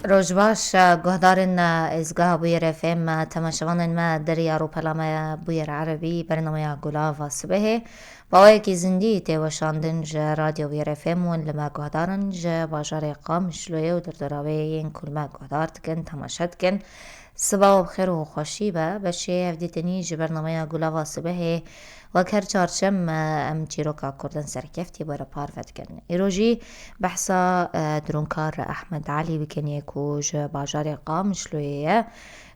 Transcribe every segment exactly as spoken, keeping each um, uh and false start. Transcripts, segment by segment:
Roj baş, guhdarên êzgeha Bûyer F M, temaşevanên me derya rûpela me Bûyer Erebî, bernameya Gulava Sibehê. Bi awayekî zindî tê weşandin ji Radyo Bûyer F M û li me guhdar in ji bajarê Qamişloyê û dordora wê yên ku li me guhdar dikin, temaşe dikin. Siba we bi xêr û xweşî be. Beşê hevdîtinî ji bernameya Gulava Sibehê wek her çarşem, e, em çîroka Kurdan serkeftî we re parve dikin. Îro jî behsa, e, dronkar Ehmed Elî bikin yê ku ji bajarê Qamişloyê ye,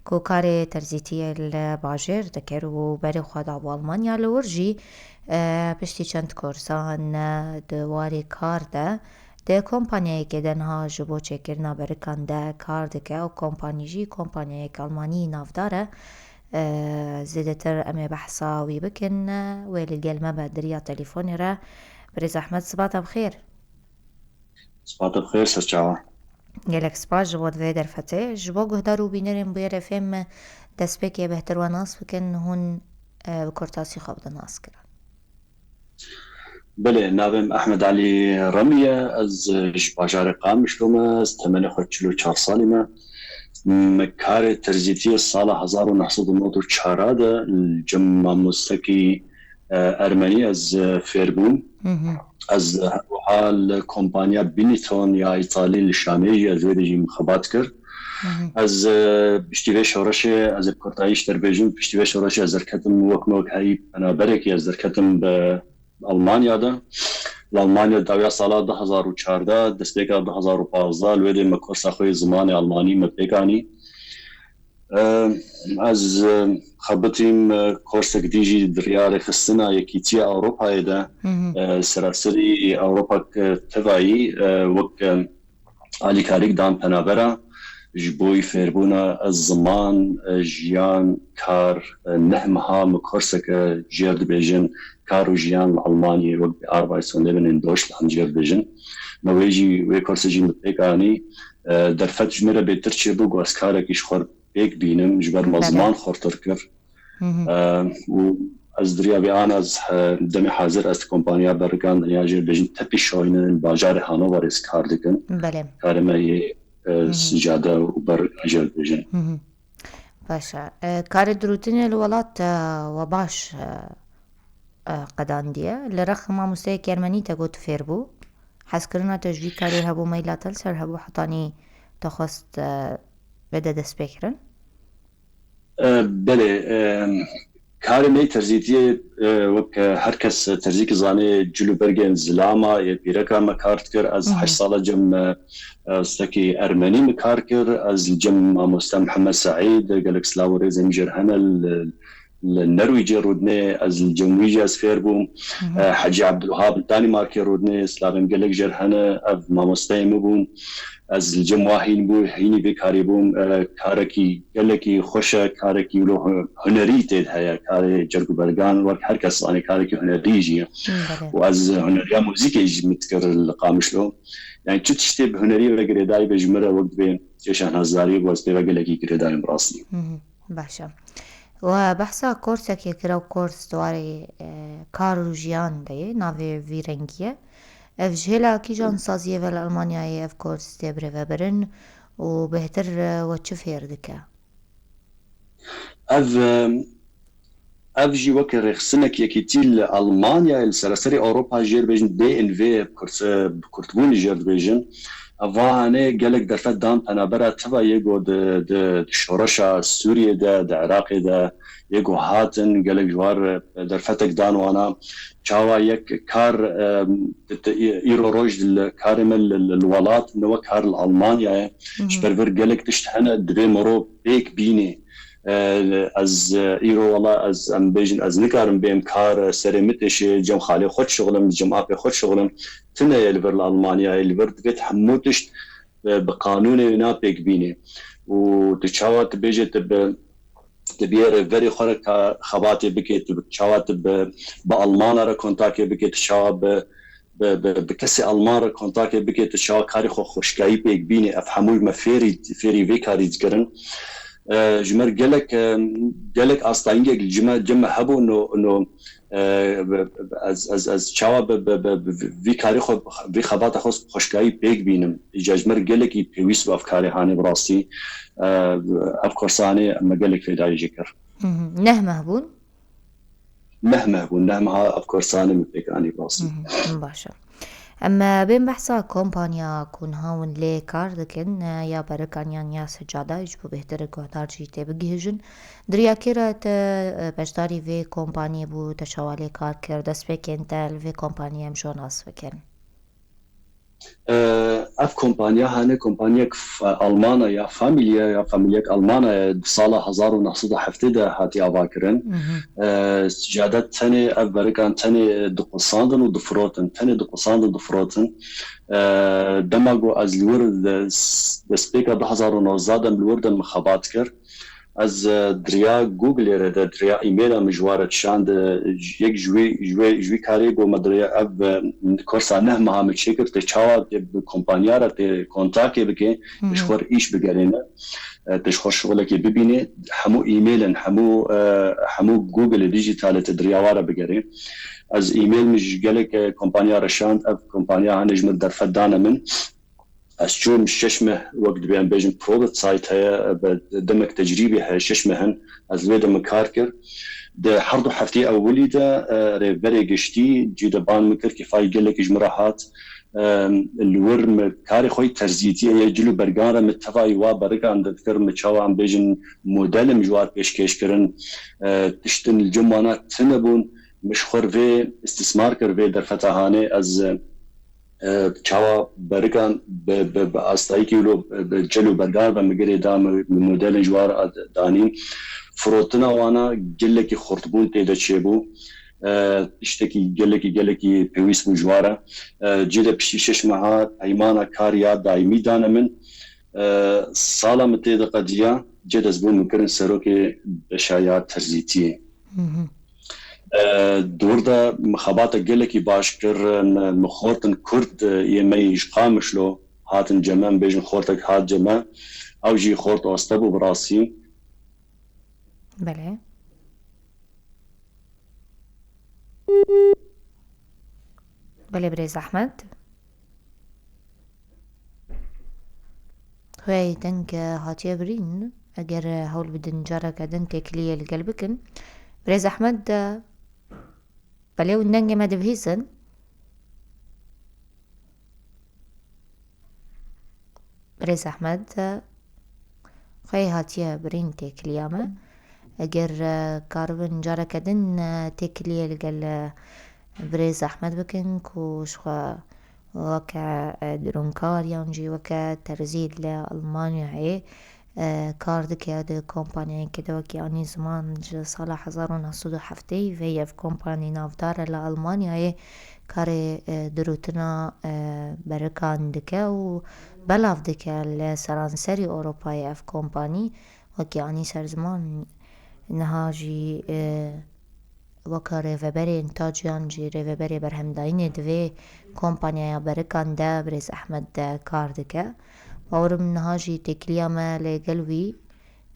ku karê terzîtiyê li bajêr dikir û berê xwe dabû Almanya. Li wir jî, e, piştî çend kursan, e, di warê kar de di kompanyayekê de niha ji bo çêkirina berikan de kar dike. Ew kompanî jî kompanyayek Almanî navdar e. E, zêdetir em ê behsa wî bikin. Wê li gel me be di riya telefonê re. Birêz Ehmed, siba te bi xêr. Siba te bi xêr, serçawa. Gelek spas ji bo vê derfetê. Ji bo guhdar û bînerên Bûyer F M destpêkê bêhtir we nas bikin, hûn, e, bi kurtasî xwe bidin naskirin. Belê, navê min Ehmed Elî Remî ye. Ez, e, ji bajarê Qamişlo me. Ez temenê xwe çil û çar salî me. Min karê terzîtiyê sala hezar û neh sed û nod û çar de li cem mamostekî, e, ermenî ez, e, fêr bûm. Hı hı. Ez, e, her wiha li kompanya Benetton ya Îtalî li Şamê jî ez wê de jî min xebat kir. Hı hı. Ez, e, piştî vê şoreşê, ez ê bi kurtayî ji te re bêjim, piştî vê şoreşê ez derketim wek me wek heyî penaberekî ez derketim bi Almanya de. Li Almanya dawiya sala du hezar û çardeh, destpêka du hezar û pazdeh, li wê de me kursa xwe yê zimanê Almanî me pêk anî. E, ez, e, xebitîm, e, kursek dî jî di riya rêxistina Yekîtiya Ewropayê de, Hı hı. e, seraserî Ewropa, e, tevayî, e, wek, e, alîkarîk dan penabera ji bo wî fêrbûna ziman, e, jiyan, kar, e, neh meha min kurseke jêr dibêjin kar û jiyan li Almanyê wek Bearbeitung Leben in Deutschland jêr dibêjin. Me wê jî, wê kursê jî min pêk anî. E, derfet ji min re bêtir çêbû ku ez karekî ji xwe pêk bînim, ji ber me Belê. ziman xurtir kir. Hı hı. E, û ez di riya vê ana ez, e, demê hazir ez di kompanya berikan dinya jê bêjin tepî şoyne li bajarê Hanoverê ez kar dikim. Belê. Karê me yê, e, Hı hı. sicade û berikan jê bêjin. Hı hı. Baş e. E, karê dirûtinê li welat, e, we baş, e, e, qedandiye. Li rex mamosteyek Ermenî te got fêr bû. Hezkirina te ji vî karê hebû, meyla te li ser hebû hetanî te xwest, e, bide destpêkirin? E, belê, e, karê me yê terzîtiyê, e, wek, e, her kes terzîkî zanê cil û bergên zilama yê pîreka me kar dikir. Ez Hı hı. heşt sala cem, e, e, ustekî Ermenî min kar kir. Ez li cem mamoste Mihemed Seîd, gelek silav û rêzên min jê re hene, li, li Nerwîcê rûdinê, ez li cem wî jî ez fêr bûm. Hı hı. E, Hecî Ebdulwehab li Danîmarkê rûdinê, silavên gelek jê re hene, ev mamosteyê min bûn. Ez li cem wa hîn bû, hînî vê karî bûm. E, karekî gelekî xweş e, karekî wilo hu-, hunerî tê de heye, karê cerg û bergan, wek her kes zanê karekî hunerî jî ye. Hı, belê. Û ez huneriya muzîkê jî min dikir li Qamişlo. Yani çi tiştê bi hunerî ve girêdayî be ji min re wek dibê cêşa nazdariyê ku ez pê ve gelekî girêdayîm bi rastî. Hı hı, baş e. We behsa kursekê kir, ew kurs di warê, e, kar û jiyan de ye, navê vî rengî ye. Ev ji hêla kîjan saziyê ve li Almanyayê ev kurs tê birêvebirin û bêhtir, e, we çi fêr dike? Ev, e, ev jî weke rêxistinek yekîtî li Almanyayê, li sereserî Ewropa jê re bêjin D N V, bi kurt-, bi kurtbûnî jê re dibêjin. Ev va hanê gelek derfet dan penabera teva yê ku di, di, di şoreşa Sûriyê de, di Iraqê de, yê ku hatin, gelek ji war, e, derfetek dan wana. Çawa yek kar, e, di, di, îro roj li karê me li, li, li welat, ne wek kar li Almanyayê. Hı hı. Ji ber vir gelek tişt hene, divê mero pêk bînê. E, ez, e, îro wela ez, em bêjin, ez nikarim bêm kar, e, serê min têşê, cem xalê xwe dişixulim, cem apê xwe dişixulim. Tune ye li vir li Almanyayê, li vir divêt hemû tişt, e, bi qanûnê wina pêk bînê. Û tu çawa tu bêje tu bi, tu bi yê rêverê xwe re ka xebatê bikê, tu bi, çawa tu bi, bi Almana re kontakê bikê, tu çawa bi, bi, bi, bi kesê Alman re kontakê bikê, tu çawa karê xwe xweşikayî pêk bînê. Ev hemû me fêrî, fêrî vê karî dikirin. E, ji me re gelek, e, gelek astengiyek li cime, cime hebû, no, no, e, ez, ez, ez çawa bi, bi, bi, bi vî karî xwe, vî xebata xwe xweşkayî pêk bînim. Îca ji me re gelekî pêwîst bû ev karê hanê bi rastî. E, ev kursa hanê me gelek fêdayî jê kir. Hı hı. Neh meh bûn? Neh meh bûn, neh meha ev kursa hanê min pêk anî bi rastî. Hı hı, baş e. Em, e, bên behsa kompanya ku niha hûn lê kar dikin, e, ya Berikan yan ya Sicada, ji bo bêhtir guhdar jî tê bigihîjin. Di riya kê re te, e, beşdarî vê kompaniyê bû, te çawa lê kar kir, destpêkên te li vê kompaniyê em ji we nas bikin? E, ev kompanya hene kompanyek f-, Almana ya, Familia ya, familiyek Almana ye, di sala hezar û neh sed û heftê de hatiye avakirin. Mhm. E, Sicade tenê ev berikan tenê diqusandin û difirotin, tenê diqusandin difirotin. E, dema ku ez li wir de, s-, destpêka du hezar û nozdeh de em li wir de min xebat kir. Ez, e, di riya Google-ê re de, di riya e-maila min ji wan re dişand, e, yek ji wê, ji wê, ji wî karê got me di riya ev, e, kursa neh meha min çêkir, te çawa bi kompanya re tê kontakê bike, te ji Hı hı. xwe re îş bigerêne, e, te ji xwe şixulekê bibînê, hemû e-mailin, hemû, e, hemû Google-ê dijîtalê te di riya wan re bigerê. Ez e-mail min ji gelek, e, kompanya re şand, ev kompanya hane ji min derfet dane min. Ez çûm şeş meh, wek dibê em bêjin, Probezeit heye, bi demek tecrîbî heye, şeş meh in. Ez li wê de min kar kir. Di her du hefteyê ewilî de, e, rêverê giştî cî de ban min kir, kêfayî gelekî ji min re hat. E, li wir min karê xwe yê terzîtiyê yê cil û bergan re min tevayî wa berikan dikir, min çawa em bêjin modelê min ji wan pêşkêş kirin. E, tiştin li cem wana tune bûn. Min ji xwe re vê îstîsmar kir, vê derfeta hanê ez, e, çawa berikan bi, bi, bi astayîkî wilo, bi cil û bergan ve min girê da, min, min modelên ji wan re danîn. Firotina wana gelekî xurtbûn tê de çêbû. E, tiştekî gelekî, gelekî pêwîst bû ji wan re. E, cê de piştî şeş meha peymana kar ya daîmî dane min. E, sala min tê de qediya, cê de ez bûm min kirin serokê beşa ya terzîtiyê. Hı hı. E, di wir de min xebata gelekî baş kir, min, min xortin Kurd, e, yê me yî ji Qamişlo hatin cem me, em bêjin xortek hat cem me. Ew jî xort aste bû bi rastî. Belê. Belê birêz Ehmed. Hey, deng, e, hatiye birîn. Eger, e, hewl bidin careke din têkiliyê li gel bikin. Birêz Ehmed, e, belê hûn dengê me dibihîzin. Birêz Ehmed, e, xwey hatiye birîn têkiliya me. Eger, e, karibin careke din, e, têkiliyê li gel, e, birêz Ehmed bikin ku ji xwe weke, e, dirûnkar yan jî weke terzî li Almanyayê, e, kar dike di kompanyayekê de wekî anî ziman ji sala hezar û neh sed û heftê ve ev kompanî navdar e li Almanyayê karê, e, dirûtina, e, berikan dike û belav dike li seranserî Ewropayê ev kompanî wekî anî ser ziman niha jî, e, weke rêveberê întaciyan jî rêveberê berhemdayînê di vê kompanyaya berikan de birêz Ehmed de kar dike. Bawerim niha jî têkiliya me lê gel wî,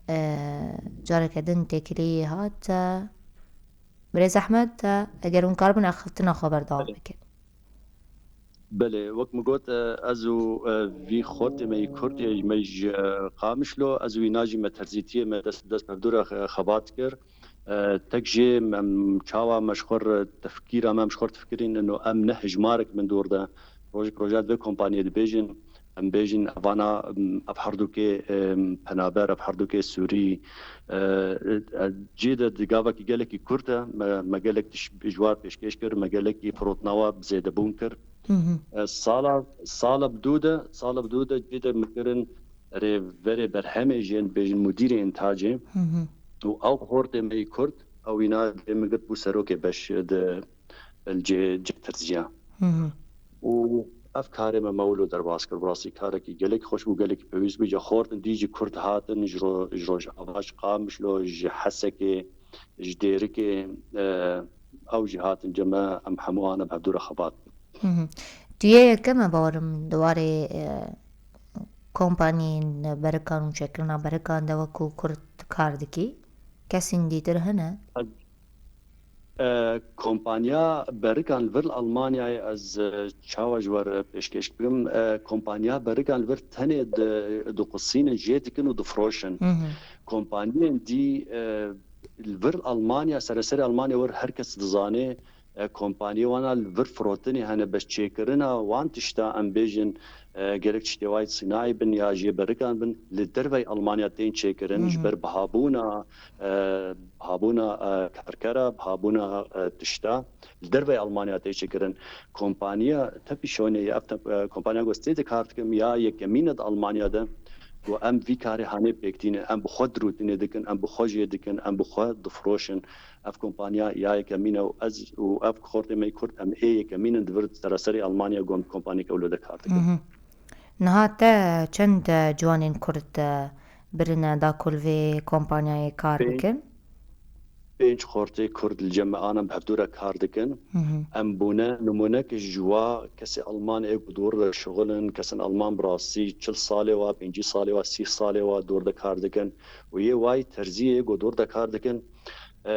e, careke din têkilî hat, e, birêz Ehmed, e, eger hûn karibin axiftina xwe berdewam Belê. bikin. Belê, wek min got, e, ez û, e, vî xortê me yî Kurd yê me ji, e, Qamişlo, ez û wî najî me terzîtiyê me dest, dest bi hevdû re xe-, xebat kir. E, tek jê em çawa me ji xwe re tefkîra me, em ji xwe re tefkirîn ino em ne hejmarek min dûr de. Rojek roja di vê kompaniyê dibêjin, em bêjin evana, em, ev herdûkê, em, penaber, ev herdûkê Sûrî. E, e, cê de di gavekî gelekî kurt e, me, me gelek tişt ji war pêşkêş kir, me gelekî firotnawa bi zêdebûn kir. Hı hı. E, sala, sala bi dû de, sala bi dû de cê de min kirin rêverê berhemê jê, em bêjin mudîrê întacê. Hı hı. Û ew xortê me yî Kurd, ew wîna dê min girt bû serokê beş di, li cê, cê tirziya. Hı hı. Û ev karê me me wilo derbas kir. Bi rastî karekî gelek xweş bû, gelek pêwîst bû. Ca xortin dî jî Kurd hatin ji ro-, ji Rojava, ji Qamişlo, ji Hesekê, ji Dêrikê, e, ew jî hatin cem me, em hemû ane bi hevdû re xebat. Hı hı. Tu yê yekem e, bawerim di warê, e, kompaniyên berikan û çêkirina berikan de wekû Kurd kar dikî? Kesên dîtir hene? E, kompanya berikan li vir Almanyayê ez, e, çawa ji we re pêşkêş bikim? E, kompanya berikan li vir tenê di-, diqusînin, jê dikin û difroşin. Hı hı. Kompaniyên dî, e, li vir Almanya, sereserê Almanya wir her kes dizane, e, kompaniyê wana li vir firotinê hene, bes çêkirina wan tişta, em bêjin, e, gerek tiştê wayî sînayî bin ya jê berikan bin, li dervey Almanya tên çêkirin, ji Hı hı. ber bihabûna, e, bihabûna, e, karkera, bihabûna, e, tişta, li dervey Almanya tê çêkirin. Kompaniya tepîşonê ya, ev tep-, e, kompaniya ku ez tê de kar dikim, ya yekemîn e di Almanya de, ku em vî karê hanê pêk tînin, em bi xwe dirûtinê dikin, em bi xwe jê dikin, em bi xwe difroşin. Ev kompaniya ya yekemîn e û ez û ev xortê me yê Kurd, em ê yekemîn in di vir sereserê Almanya ku em kompaniyeke wilo de kar dikin. Mhm. Niha te çend, e, ciwanên Kurd, e, birine da ku li vê kompanyayê kar Pênc. bikin? Pênc xortê Kurd li cem me an em bi hevdû re kar dikin. Mhm. Em bûne nimûnek ji wa kesê Alman ê ku dor de şixulin, kesên Alman bi rastî çil salê wa, pêncî salê wa, sî salê wa dor de kar dikin. Û yê wayî terziyê ku dor de kar dikin, e,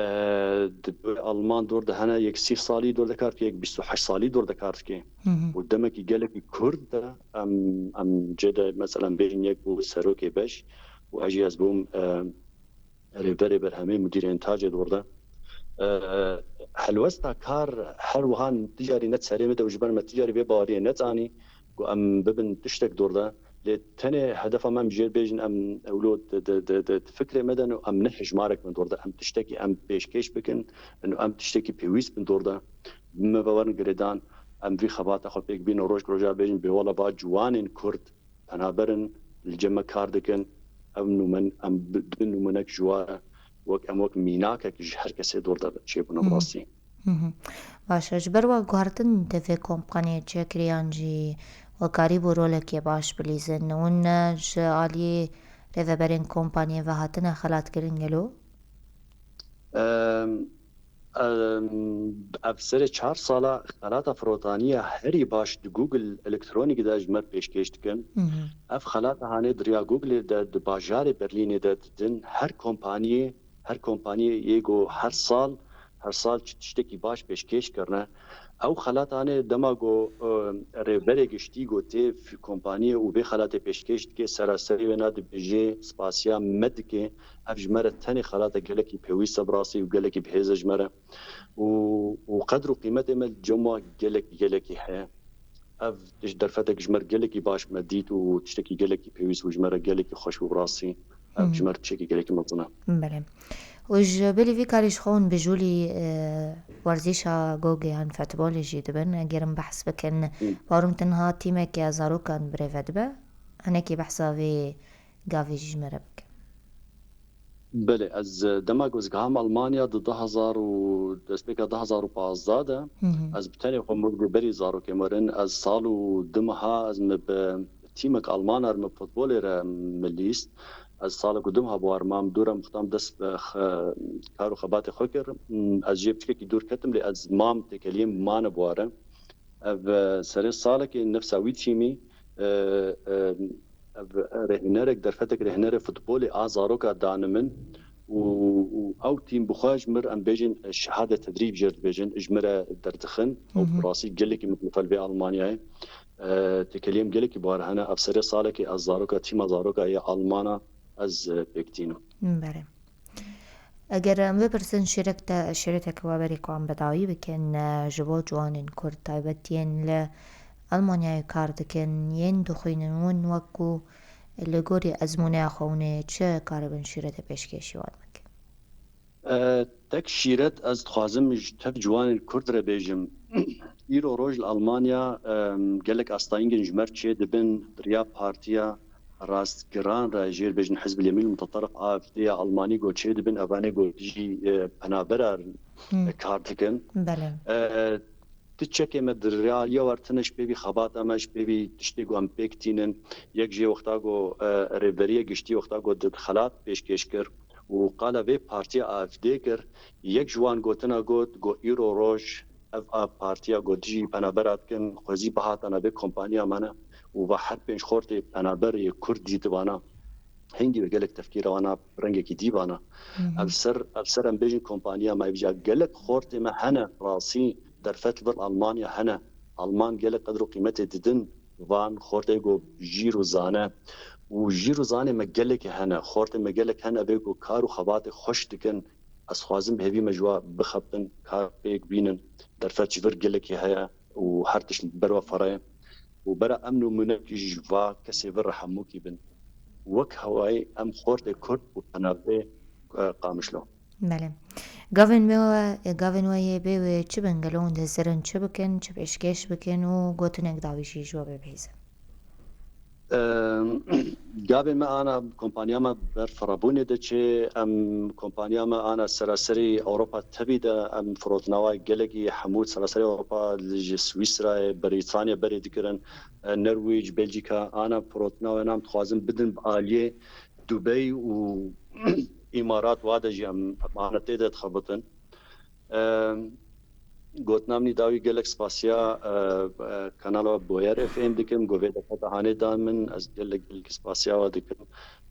di Alman dor de hene yek sî salî dor de kar dike, yek bîst û heşt salî dor de kar dike. Hı hı. Û demekî gelekî Kurd de em, em cê de, mesela, em bêjin yek bû serokê beş û ez jî ez bûm, e, rêberê berhemê, mudîrê întacê dor de. E, helwesta kar her wiha ti carî ne di serê me de û ji ber me ti carî vê baweriyê nezanî ku em bibin tiştek dor de. Lê tenê hedefa me, em jê bêjin, em ewlo di, di, di, di, di fikrê me de ne û em ne hejmarek bin dor de. Em tiştekî em pêşkêş bikin û em tiştekî pêwîst bin dor de. Me ve werin girêdan, em vî xebata xwe pêk bînin û roj bi roja bêjin, bê wela ba ciwanên Kurd penaber in, li cem me kar dikin. Ev nûmen-, em bi, dibin nûmenek ji wa re, wek em wek mînakek ji her kesê dor de çêbûne bi Hı hı. rastî. Hı hı. Baş e, ji ber we guhertin te vê kompaniyê çêkiriyan jî we karîbû rolekê baş bilîzin. Hûn, e, ji aliyê rêveberên kompaniyê ve hatine xelatkirin gelo? Em, em, ev serê çar sala xelata firotaniya herî baş di Google Electronic de ji me pêşkêş dikin. Hı hı. Ev xelata hanê di riya Google de di bajarê Berlînê de didin. Her kompaniyê, her kompaniyê yê ku her sal, her sal çi tiştekî baş pêşkêş kirine. Ew xelatanê dema ku, e, rêberê giştî ku tê f-, kompaniyê û vê xelatê pêşkêş dike, seraserî wê na dibêje, spasiya me dike. Ev ji me re tenê xelata gelekî pêwîst e bi rastî û gelekî bi hêz e ji me re. Û, û qedr û qîmetê me li cem wa gelek, gelekî heye. Ev tişt derfetek ji me re gelekî baş me dît û tiştekî gelekî pêwîst bû ji me re, gelekî xweş bû bi rastî. Ev ji Hı. me re tiştekî gelekî mezin e. Belê. Û ji bilî vî karî ji xwe hûn bijûlî, e, werzîşa gogê yan futbolê jî dibin. Eger em behs bikin, Hı. barum tenha tîmeke zarokan birêve dibe. Hinekî behsa vê gavê jî ji me re bike. Belê, ez, e, dema ku ez giham Almanya di du hezar û, destpêka du hezar û pazdeh de, Hı hı. ez bi tenê xwe mir got berî zarokê me rin. Ez sal û du meha ez me bi tîmek Almanar me futbolê re me lîst. Ez salek û du meha bi war mam, dû re mixtam dest bi xe-, kar û xebatê xwe kir. Ez jê piçkekî dûr ketim, lê ez mam têkeliyê min mane bi war e. Ev, e, serê salekê nefsa wî tîmî, e, e, ev rêhînerek, derfetek rêhînerê futbolê a zaroka dane min û, û ew tîm bi xwe ji mir, em bêjin, şehade tedrîb jê re dibêjin, ji min re derdixin. Ew Hı hı. bi rastî gelekî min li Almanyayê. E, têkeliyê min gelekî bi war hene. Ev serê salekê ez zaroka tîma zaroka yê Almana ez, e, pêk tînim. Belê. Eger em bipirsin şîrek te, şîretek we berî ku em bi dawî bikin, e, ji bo ciwanên Kurd, taybet yên li Almanyayê kar dikin, yên dixwînin, hûn wek ku li gorî ezmûneya xwe hûn ê çi karibin şîretê pêşkêşî wan bikin? E, tek şîret ez dixwazim ji tev ciwanên Kurd re bêjim. Îro roj li Almanya, em, gelek astayîngên ji me re çê dibin, bi riya partiya rastgiran re, jê re bêjin Hizb Yemîn Muteterif, A F D ya Almanî, ku çê dibin, evanê ku dijî, e, penabera Hmm. kar dikin. Belê. E, tu çekê me di riya aliya wer tine ji pêvî xebata me, ji pêvî tiştê ku em pêk tînin. Yek jê wexta ku, e, rêveriya giştî wexta ku di xelat pêşkêş kir û qala vê partiya A F D kir, yek ji wan gotina got, got, îro roj ev a partiya ku dijî penabera dikin, xwezî bihata navê kompaniya me ne. û va her pênc xortê penaber yê Kurd jî di vana hingî ve gelek tefkîra wana rengekî dî vana. Ev ser, ev ser em bêjin kompaniya me, ev jî gelek xortê me hene, rastî derfet li vir Almanya hene. Alman gelek qedr û qîmetê didin van xortê ku jîr û zane. Û jîr û zanê me gelekê hene, xortê me gelek hene, vê ku kar û xebatê xweş dikin. Ez xwazim bi hêvî me ji wa bixebin, kar pêk bînin. Derfet ji vir gelekê heye û her tişt li ber we fereye. Û bera emn û minek jî ji va kesê vir re hemûkî bin. Wek hewayê em xortê Kurd û penabê, e, Qamişlo. Belê. Gavên me we, gavên we yê bê wê çi bin? Gelo hûn dihizîrin çi bikin, çi pêşkêş bikin û gotinek dawî jî ji we bibihîzin? Em, Gavên me ana kompanya me ber firabûnê diçe. Em kompanya me ana seraserî Ewropa tevî de em firotina wa gelekî hemû seraserî Ewropa ji Swîsrayê, Brîtanya berê dikirin, e, Norwîc, Belcîka, ana firotina we nam dixwazin bidin bi aliyê Dubey û Îmarat wa de jî em, em ana tê de dixebitin. Em, Gotina min î dawî gelek spasiya, e, e, kanala Boyer F M dikim, ku vê derfeta hanê dan min, ez gelek, gelek spasiya we dikim.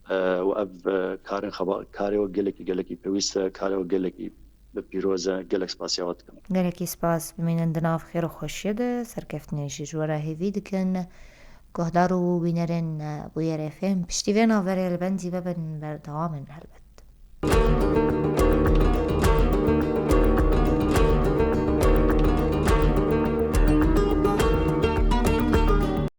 E, û ev, e, karên xeba-, karê we gelekî, gelekî pêwîst e, karê we gelekî bi pîroz e, gelek spasiya we dikim. Gelekî spas, bimînin di nav xêr û xweşiyê de, serkeftinê jî ji we re hêvî dikin. Guhdar û bînerên, e, Boyer F M, piştî vê navberê li bendî bibin, berdewam in helbet.